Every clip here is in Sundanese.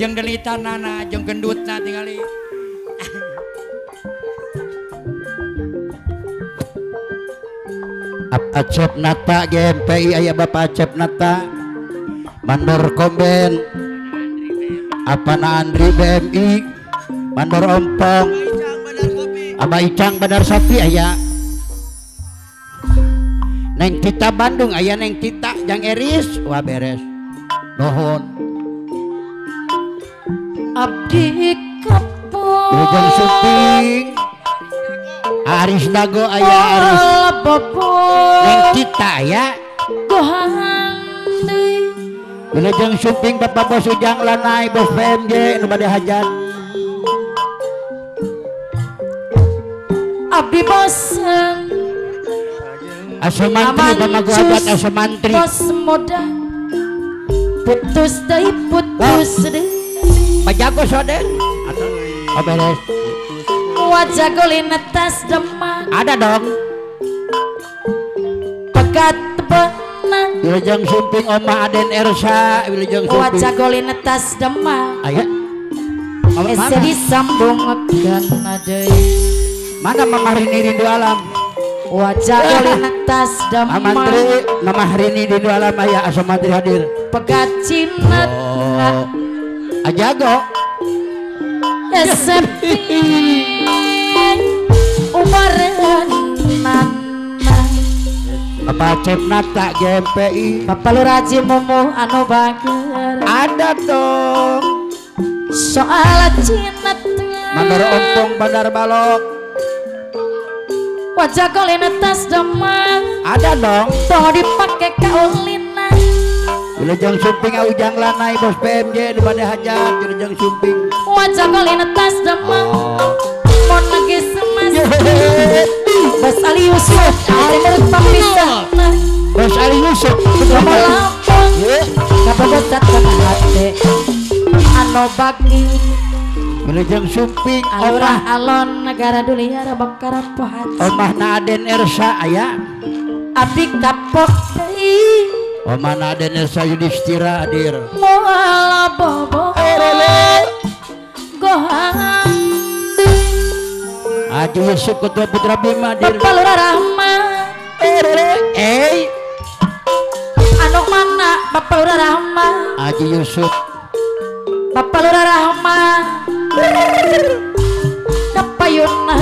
Jeung delitanana jeung gendutna tingali. Acep Nata GMPI aya Bapak Acep Nata Mandor Komben Apana Andri BMI Mandor Ompong Abah Icang Bandar Sapi aya Neng Tita Bandung aya Neng Tita Jang Eris wah beres nuhun abdi kapok Ujang Suping Aris Dago aya Aris Neng Tita aya gohang deui Wilujeng Suping Bapak Bos Ujang Lanai Bos PMJ nu bade hajat abdi bosen Asa mantri pamagu hajat asa mantri bos muda putus deui putus deui Pajago soden oh beres wajah golintas Demak ada dong pegat benang Wilujeng Sumping Oma Aden Ersa Wilujeng Sumping wajah golintas Demak aya ese disambung kana deui mana Mama Rini Rindu Alam wajah golintas Demak Mantri Mama Rini Rindu Alam aya asa mantri hadir pegat cinta oh. Ajago SMP umarenana Bapak Acep Nata GMPI Bapak Luraji Momo anu bager ada dong soal cinta Mandor Ompong Bandar Balok wajah golintas Demak ada dong toh dipake kaulina Wilujeng Sumping Ujang Lanai Bos PMJ nu bade hajat Wilujeng Sumping wajah golintas Demak mun lagi semas Bos Ali Yusuf ari murid papisahna Bos Ali Yusuf lampung kabogotat kana hate anu bagi Wilujeng Sumping Alurah alon negara dunia bakara pohat Omahna Aden Ersa aya abdi kapok deui Omahna Aden Ersa Yudhistira hadir moal bobo gohang Haji Yusuf Ketua Putra Bima hadir Bapak Lurah Rahmat anu mana Bapak Lurah Rahmat Haji Yusuf Bapak Lurah Rahmat kapayunna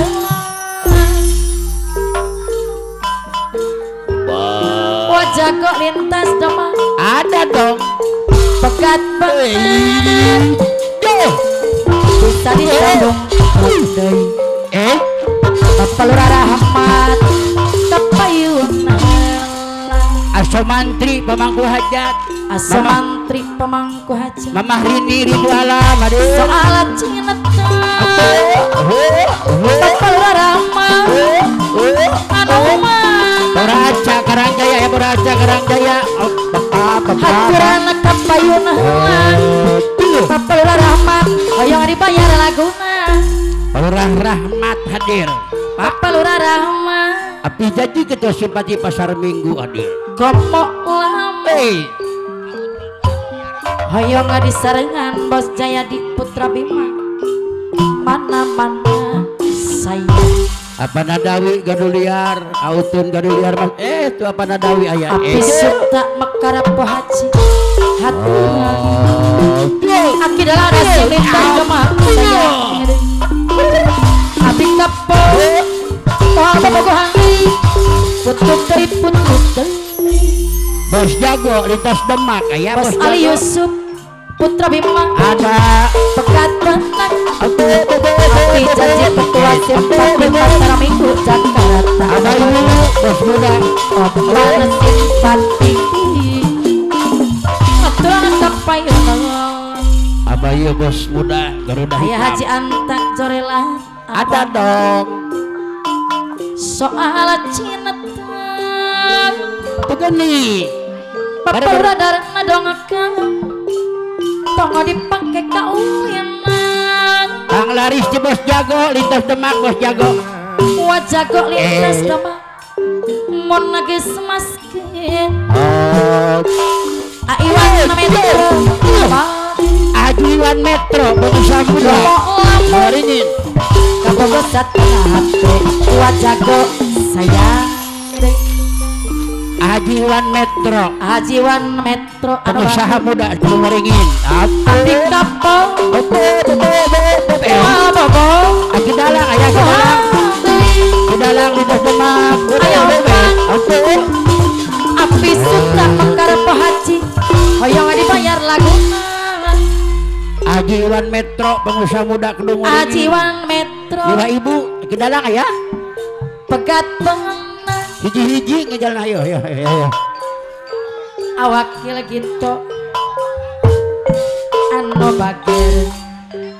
wajah kok lintas Demak ada dong pegat banget bisa disambung deui Bapak Lurah Rahmat kapayunna Aso mantri pemangku hajat Aso mantri pemangku hajat Mamah Rini Rindu Alam hadir soal cinta Bapak Lurah Rahmat anu mah Boraca Karangjaya ya Boraca Karangjaya Bapak haturan kapayunna Bapak Lurah Rahmat hoyong dibayar laguna Lurah Rahmat hadir Bapak Lurah Rahmat Api Janji Ketua Simpati Pasar Minggu hadir Komok lame hoyong disarengan Bos Jayadi Putra Bima mana-mana saya apa nadawi gaduliar autun gaduliar mas itu apa nadawi ayah api suta mekara pohaji haturan aki dalam lintas Demak saya abi kapok moal bobogohan putus deui putus deui Bos Jago lintas Demak aya Bos Ali Yusuf Putra Bima ada pekat benang Api Janji Ketua Simpati Pasar Minggu Jakarta ada Bos Muda Omah Simpati aturan kapayunna Abayu Bos Muda Garuda Hitam Aya Haji Anta Jorela ada dong soal cinta begini Bapak Lurah darna dongakeun tong dipake kaulinan Kang Laris di Bos Jago lintas Demak Bos Jago wajah jago lintas Demak mun geus maskin Aiwan Metro Haji Ajiwan Metro pengusaha muda Waringin Kabogosat hati wajago sayang Ajiwan Metro Ajiwan Metro pengusaha muda Waringin Abdi kapal Aki dalang ayah ki dalang ki dalang lidah Demak ayo api suka mekar pohaji hoyong dibayar laguna Ajiwan Metro pengusaha muda Kedung Waringin Ajiwan Metro Lima ibu ki dalang ayah pegat pengena hiji-hiji ngejalan ayo ayo ayo awak gitu anu bager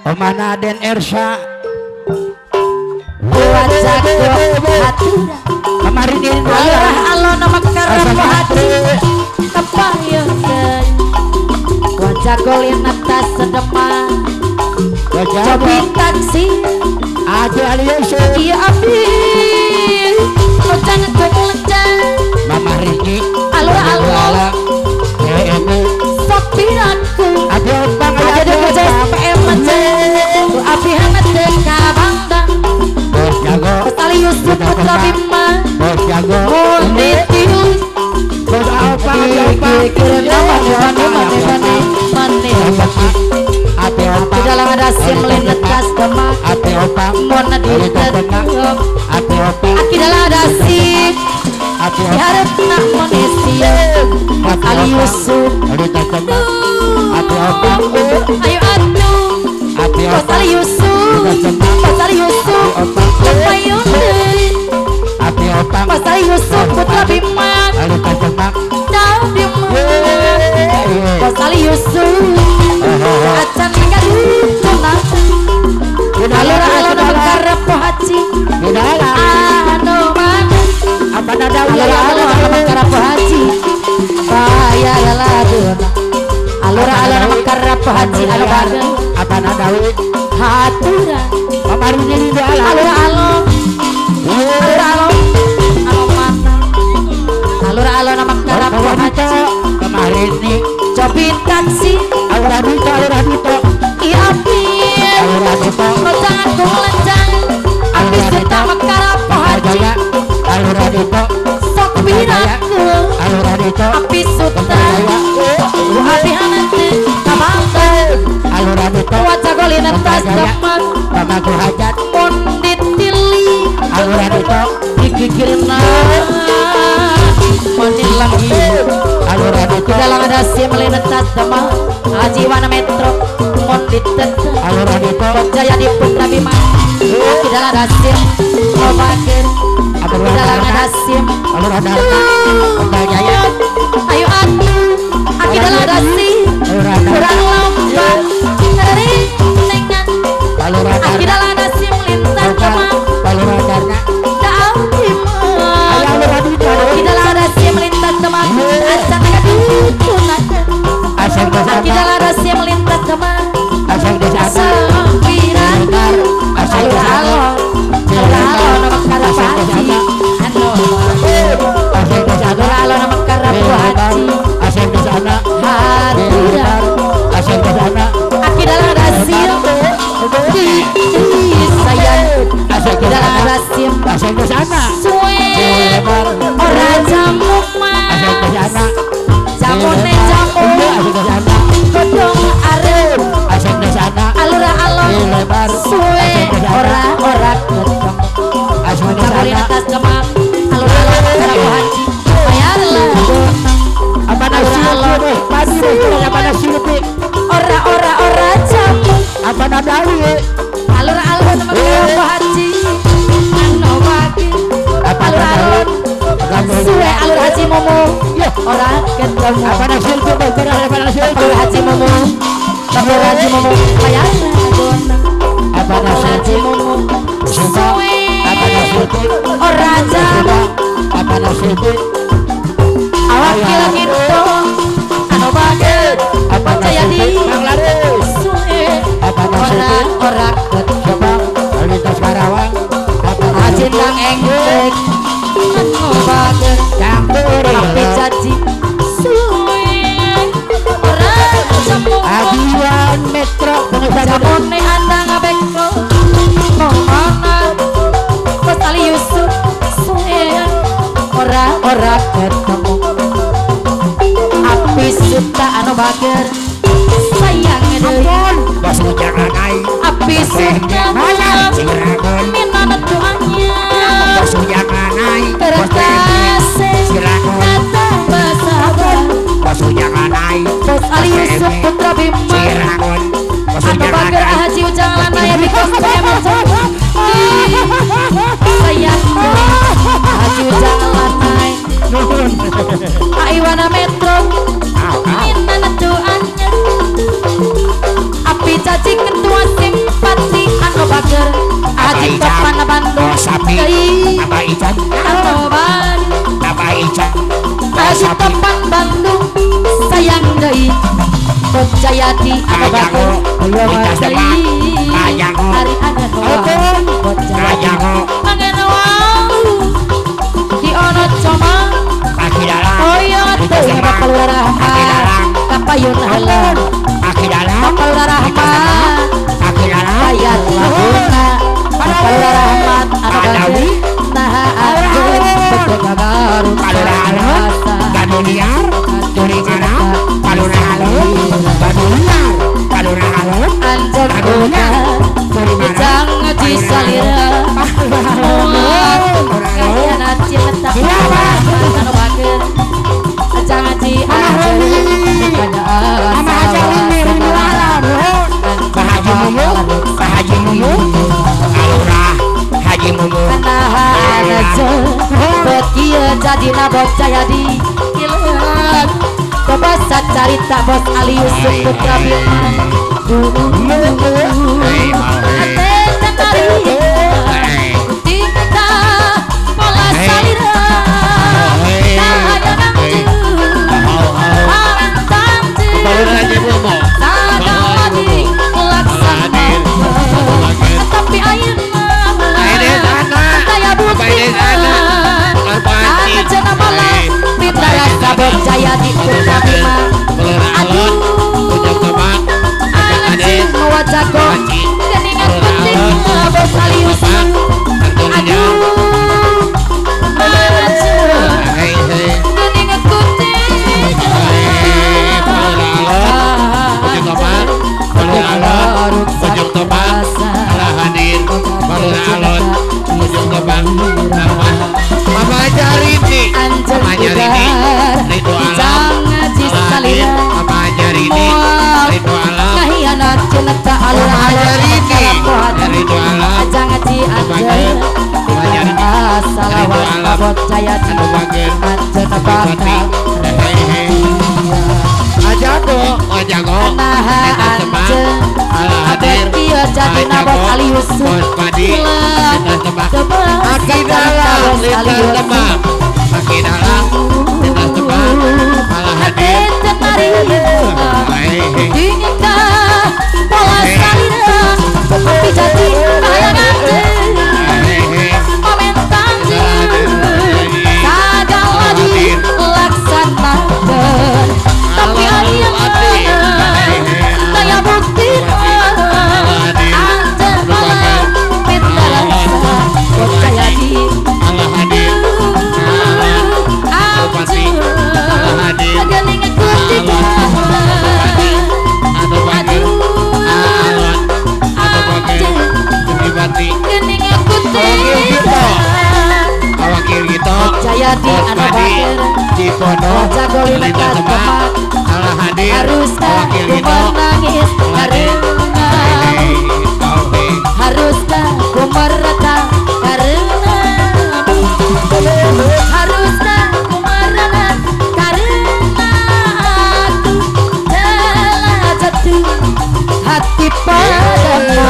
Omana Den Ersa wajago hatura kemarin ini alurah alona mekar pohaji kepayeun wajago lintas Demak cobi taksi Aji Ali Yusuf iya abdi ojang lecang Mama Riki alura alura sopir aku Abi Opang aja di PM aja abi hangat ka Bandang Bos Jago Petali Yusuf Putra Bima Bos Jago Munitius Bos Opang Abi Opang mane Abi Opang dalam ada sim lintas Demak Abi Opang mona ditetep Abi Opang aki dalam ada sim Abi Opang diharapna manusia Ali Yusuf lintas Demak Abi Opang ayo atuh Abi Bos Opang Ali Yusuf Bos Ali Yusuf Kepayun deui Abi Opang Bos Ali Yusuf Putra Bima lintas Demak Jauh Bima Bos Ali Yusuf acan ngadutuna alur-alur mekar pohaji anu mana apa nada alur-alur mekar pohaji bayar laguna alur-alur mekar pohaji anu bareng apa nada hatura kemarin ini alur-alur alur-alur anu mana alur-alur mekar pohaji kemarin ini cobi taksi alur Dito alur Dito iya api alur Dito lecang aku lecang api suta mekar pohaji alur Dito sopir aku alur Dito api suta api hanate kabangkan alur Dito wajah lintas Demak pamaku hajat pun ditili alur Dito dikikirna menilangi alur Dito dalam ada sim lintas Demak Ajiwan Metro mon ditet alur Dito Jaya di Putra Bima dalam ada sim Obakir dalam ada sim alur Dito Jaya ayo atuh aki dalam ada sim kurang lompat dari nengan aki dalam ada sim lintas Demak alur Darna jauh Bima alur Dito aki dalam ada sim lintas Demak acan ngadutuna asal aki dalam ada sim lintas Demak asal desa sampiran alur alur alur mekar pohaji anu asal desa alur alur mekar pohaji asal desa hatura asal desa aki dalam ada sim sayang asal aki dalam ada sim asal desa suwe ora jamu asal mas desa jamune jamu asal desa godhong arep asal desa alur alur suwe ora ora ketemu asal jamu desa lintas Demak alur alur mekar pohaji bayar laguna apa nasi padi apa nasi ora ora ora jamu apa nadawi alur alur mekar pohaji anu wage apa alur alur suwe alur haji momo ora ketemu apa nasi apa nasi alur haji momo alur haji momo bayar laguna apa nasi haji momo suwe apa nasi ora jamu apa nasi awak gitu anu bager apa Jaya nasi di Bang Laris suwe apa nasi ora ora ketemu lintas Karawang apa haji nang engkek anu bager campur api caci suwe ora jamu Ajiwan Metro. Metro Jamone anda ngabeklo mana Bos Ali Yusuf suean ora-ora ketemu Api suta anu bager sayang deui Bos Ujang Lanai Api suta minana tuanya Bos Ujang Lanai Bos Kertase kata Bos Ujang Lanai Bos Ali Yusuf Putra Bima Anu bager Haji Ujang Lanai Bikos sayang Haji Ujang Lanai Aiwana Metro minana tuanya Api cacing ketua simpati anu bager Haji Topan Bandung Abah Ican Abah Ican Haji Topan Bandung sayang deui Bos Jayadi anu bager deui hari anu Bos Jayadi di ono coma Koyot Bapak Lurah Rahmat Kapayun heula Bapak Lurah Rahmat Ayat laguna Bapak Lurah Rahmat anu bager naha anjeun betul kagarut Palurah Gaduliar Turingana Palurah Alun Gaduliar Palurah Alun Anjeun Ujang ngaji salira Kayana cinta anu bager Ujang ngaji anjeun Pak Haji Mumu Pak Haji Mumu Alurah Haji Mumu Bekieu jadina Bos Jayadi Kileun Bebasa carita Bos Ali Yusuf Putra Bima Tingkah pola salira Tapi ayeuna daya buktina anjeunna malah pitarasa Bos Jayadi Putra Bima Aduh anjeun wajago geuningan penting Bos Ali Yusuf Aduh anjeun geuningan kuting Ujung Topak Hadir Balur Alon Ujung Topak Mama Jarini Mama Jarini Ridho Alam Hadir Mama Jarini Ridho Alam Mama Jarini Ridho Alam Mama Jarini Ridho Alam Anu Bager Bupati Ajago Ajago Ala hadir Ajago Bos Padi Lintas Tebak Aki Dalang Lintas Tebak Aki Dalang Lintas Tebak Ala hadir Tingkah pola salira Api jati bayangan Komentar Segala dilaksanakan Tapi ayeuna daya bukti anjeun malah pitarasa Bos Jayadi Anjeun geuning kutik Geuning kutik Jayadi anu bager Cipono Lintas Tebak Ala hadir Haruskah ku menangis karena Haruskah ku meratap karena Haruskah ku meratap karena aku telah jatuh hati padamu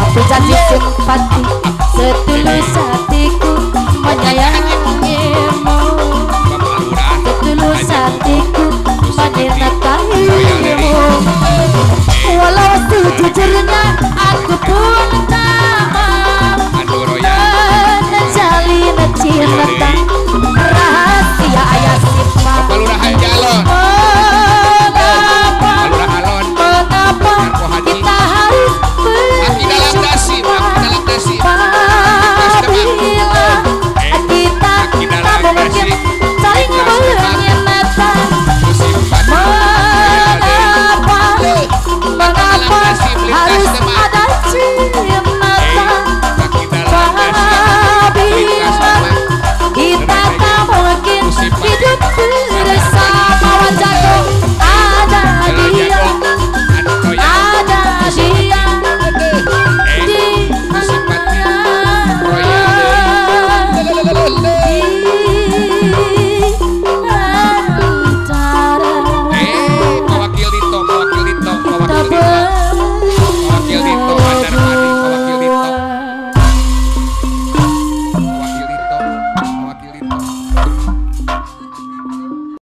Aku janji simpati setulus hatiku menyayangimu Setulus hatiku mencintai